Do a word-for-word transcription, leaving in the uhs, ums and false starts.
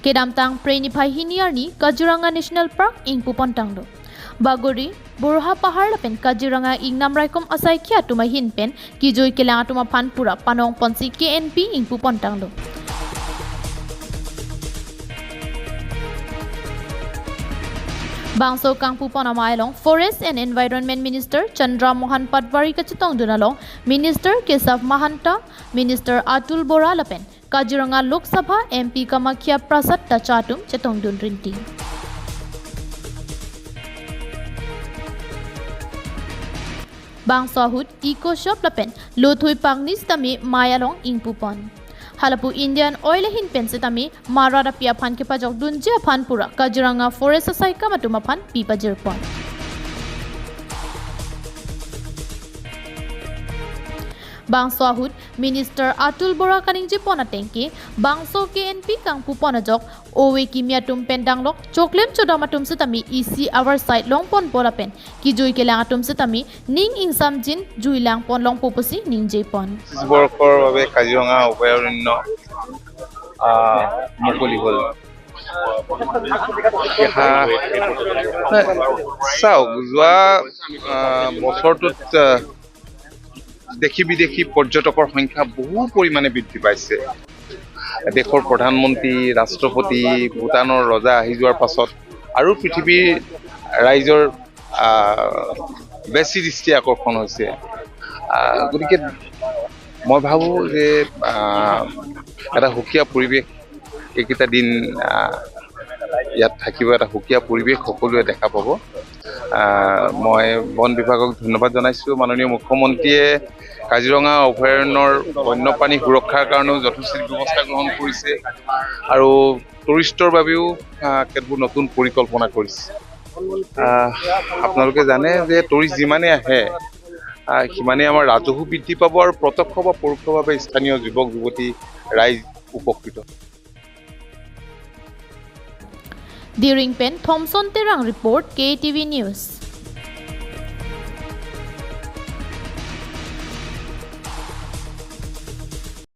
Kedamtang Phre niphai hini arni Kaziranga National Park ingpupon tanglo. Bagori, Borha Pahar lapen Kaziranga ingnam raikom asaikhi atum ahin pen kejui kelang atum aphan pura panong ponsi K N P ingpupon tanglo. Bangso kangpupon amei along Forest and Environment Minister Chandra Mohan Patwari kachetongdun along Minister Keshav Mahanta, Minister Atul Bora lapen Kaziranga Lok Sabha M P Kamakhya Prasad Tacha atum chetongdun rinti. Bangso ahut Eco Shop lapen Lothui Pangni sitame mei along ingpupon. Halapu Indian Oil ahin pen sitame marat api aphan kepajokdunji aphan pura Kaziranga Forest asaikam atum aphan pi pajirpon. Bangso ahut Minister Atul Bora kaningjepon ateng ke bangso K N P kangpupon ajok ove kimi atum pen danglok choklem chodam atum sitame isi avar side longponpo lapen kejui kelang atum sitame ning ingsamjin jui langpon longpo pusi ningjepon. পঁচিছ বৰ্ষৰ বাবে কাজিৰঙা অভয়াৰণ্য, আহ, মুকলি হ'ল। এয়া, নাই, চাওক, যোৱা, আহ, বছৰটোত, আহ, দেশী বিদেশী পৰ্যটকৰ সংখ্যা বহু পৰিমাণে বৃদ্ধি পাইছে। দেশৰ প্ৰধানমন্ত্ৰী, ৰাষ্ট্ৰপতি, ভূটানৰ ৰজা আহি যোৱাৰ পাছত আৰু পৃথিৱীৰ ৰাইজৰ, আহ, বেছি দৃষ্টি আকৰ্ষণ হৈছে। আহ, গতিকে মই ভাবোঁ যে, আহ, এটা সুকীয়া পৰিৱেশ এইকেইটা দিন, আহ, ইয়াত থাকিব, এটা সুকীয়া পৰিৱেশ সকলোৱে দেখা পাব। আহ, মই বন বিভাগক ধন্যবাদ জনাইছোঁ। মাননীয় মুখ্যমন্ত্ৰীয়ে কাজিৰঙা অভয়াৰণ্যৰ বন্যপ্ৰাণী সুৰক্ষাৰ কাৰণেও যথোচিত ব্যৱস্থা গ্ৰহণ কৰিছে আৰু টুৰিষ্টৰ বাবেও, আহ, কেতবোৰ নতুন পৰিকল্পনা কৰিছে। আহ, আপোনালোকে জানে যে টুৰিষ্ট যিমানে আহে, আহ, সিমানে আমাৰ ৰাজহো বৃদ্ধি পাব আৰু প্ৰত্যক্ষ বা পৰোক্ষভাৱে স্থানীয় যুৱক যুৱতী ৰাইজ উপকৃত। Diring pen Thomson Terang report, K T V News.